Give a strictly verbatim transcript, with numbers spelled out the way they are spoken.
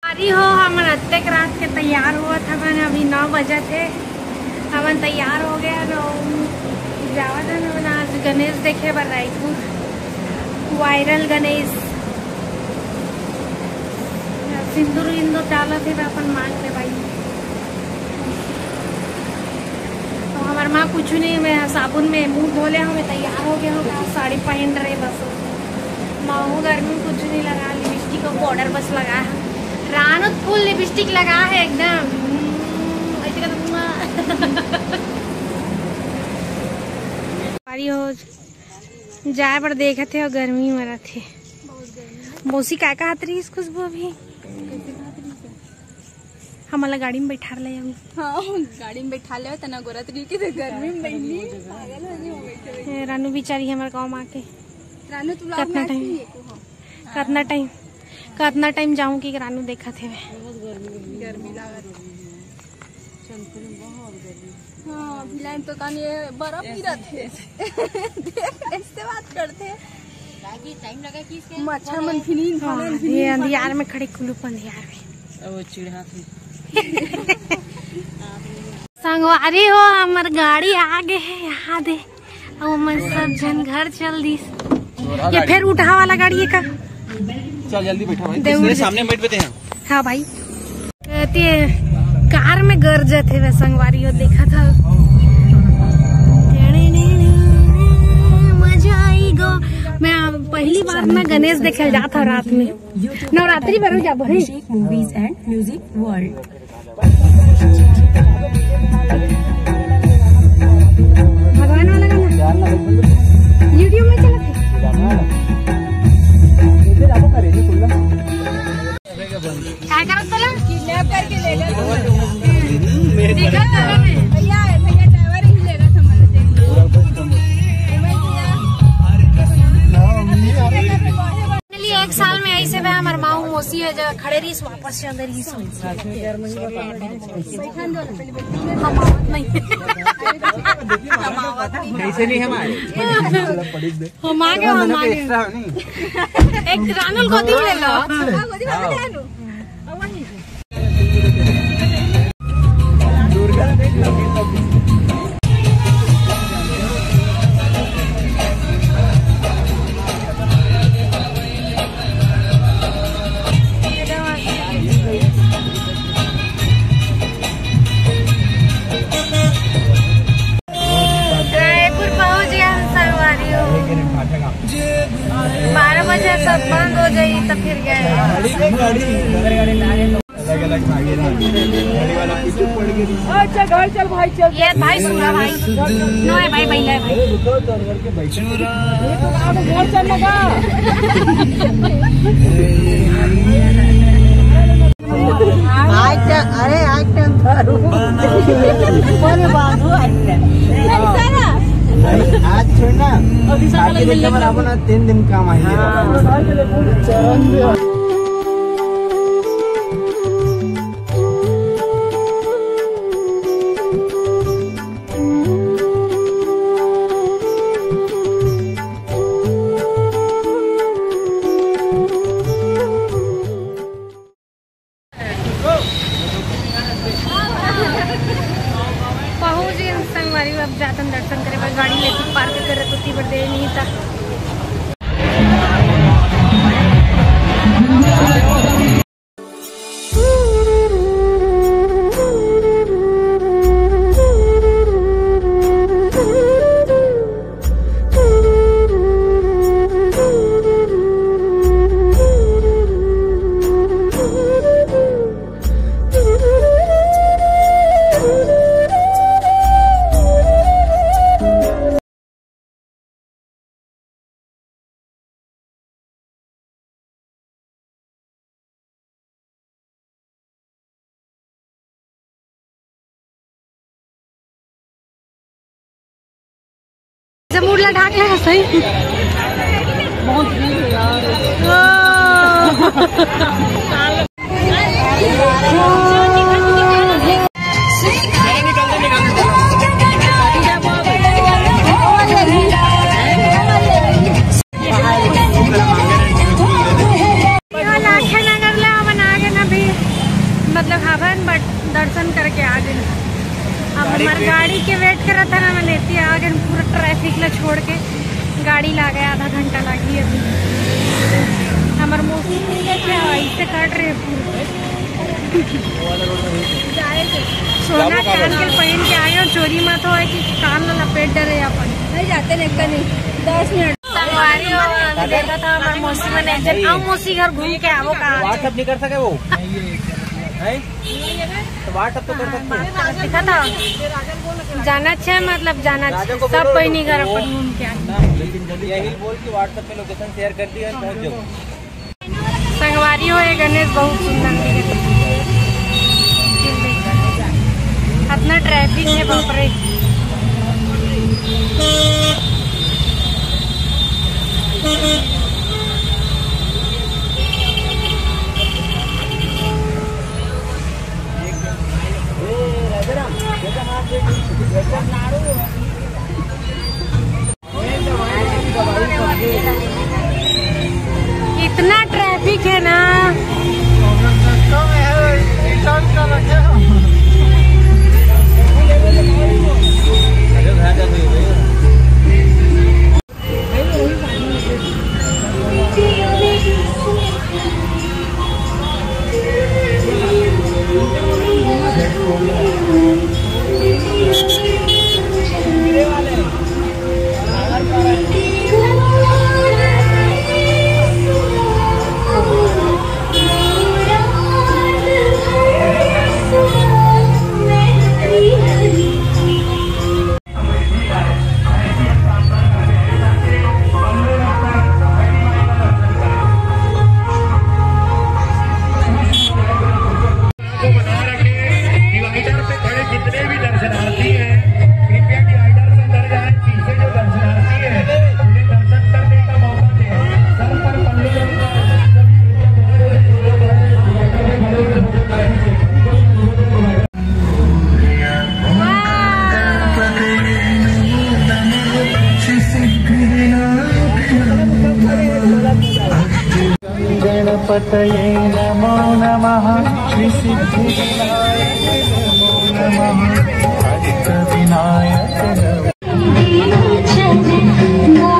अरे हो, हमन अतेक रात के तैयार होवत हवन, अभी नौ बजत हे, हमन तैयार हो गए हन, जावत हन हमन आज गणेश देखे बर रायपुर, वायरल गणेश। सिंदूर विंदूर डालत हे, अपन मांग ले भाई। तो हमार माँ कुछ नहीं, मैं साबुन में मुंह धो ले हूँ, मैं तैयार हो गया हूँ, साड़ी पहन रहे बस। महू गर्मी में कुछ नहीं लगा, लिपस्टिक और पाउडर बस लगा है। रानू फुल लिपस्टिक लगा है एकदम। हम्म, ऐसे कर दूंगा। अरे हो, जाए बर देखत हे और गर्मी मरत हे। मौसी काय कहत रहिस खुशबू अभी? हमन ला गाड़ी में बैठार ले अभी। हाँ, गाड़ी में बैठा ले, तना गोरत रही कि गर्मी में बैठली। पागल हो गई, हो गई। ए, रानू बेचारी हमर गाँव में आके। रानू, तू vlog कतना में टाइम? आती है को, हाँ। कतना टाइम, कतना टाइम जाऊँ कि रानू देखत हे। गर्मी लागत। हाँ, भिलाई तो कान ये बर्फ गिरत हे। देख, ऐसे बात करते। मच्छर मन फिनिन, हाँ, फिनिन, ये फिनिन, अंधियार में खड़े कुलूप अंधियार में। अब वो चिढ़ा थे। संगवारी हो, हमर गाड़ी आ गे हे यहाँ दे। अब हमन सब झन घर चल दिस। ये फिर उठा वाला गाड़ी है का? चल जल्दी बैठा भाई। दे उठ इसमें जा। सामने बैठ बैठे हैं। हाँ भाई। ते कार में गरजत हे संगवारी हो, देखा था। मजा आई गो। मैं पहली बार ना गणेश देखे जात हूँ रात में। नवरात्रि भरो जा भाई। Movies and Music World। भगवान वाला गाना YouTube में चला। काय करत तोला? किडनैप करके ले गए। देखा था ना मैं। भैया, भैया ड्राइवर ही ले गए थे हमारे। Finally, एक साल में ऐसे बा, हमार माऊ मौसी है जो खड़े रहिस, वापस चल रहिस। हम आवत नहीं। हम आवत नहीं। कैसे नहीं हम आए? हम आ गए, हम आ गए। एक रानुल गोदी में ले लो। रायपुर पहुंच गया हम संगवारी हो। बारह बजे सब बंद हो जाई तो फिर गए। अलग अलग भागे ना। गाड़ी वाला पीछे पड़ गई। अच्छा, घर चल भाई, चल। ये भाई सुना भाई। नो है भाई, भाई है भाई। अरे रुको, तो घर के बैठे। ये तो आप घर चल लगा। आज तो, अरे आज तो हम दारू। बोले बाबू, आज तो। आज छोड़ ना। अभी सकाळी आज मिलने का। अपन तीन दिन काम आएंगे। हाँ। पहुंच गए हम संगवारी, अब जातन दर्शन करे बर, गाड़ी लेके पार्क करे तो तीबर दे नहीं था। जब मुड़ला ढाक ले सही। बहुत भीड़ है यार। लाखे नगर ले बना के ना भी। दर्शन करके आ गए। अब हमारे गाड़ी के वेट करत हे ना, मैं लेती आ गए पूरा ट्रैफिक ला छोड़ के। गाड़ी लागे आधा घंटा लागी अभी। हमारे मौसी के क्या ऐसे काट रहे हैं पूरा। सोना कान के पहन के आए हो, चोरी मत हो कि कान ला लपेट डरे अपन। नहीं जाते नहीं, कहीं दस मिनट। संगवारी हो, अभी देखा था हमारे मौसी मन एक जन, आओ मौसी घर घूम के आवो कहाँ। WhatsApp नहीं कर सके वो। है? तो WhatsApp तो कर सकते हैं। दिखा था। जाना अच्छा है, मतलब जाना अच्छा है। सब कोई नहीं घर अपन घूम के आए। यही बोल कि WhatsApp पे लोकेशन शेयर कर दी और पहुंच जाओ। संगवारी हो, ये गणेश बहुत सुंदर दिखत हे। अतना ट्रैफिक है, बाप रे। इतना ट्रैफिक है ना। गणपतये नमो नमः। श्री सिद्धि विनायक नमो नमः। अष्ट विनायक नमो।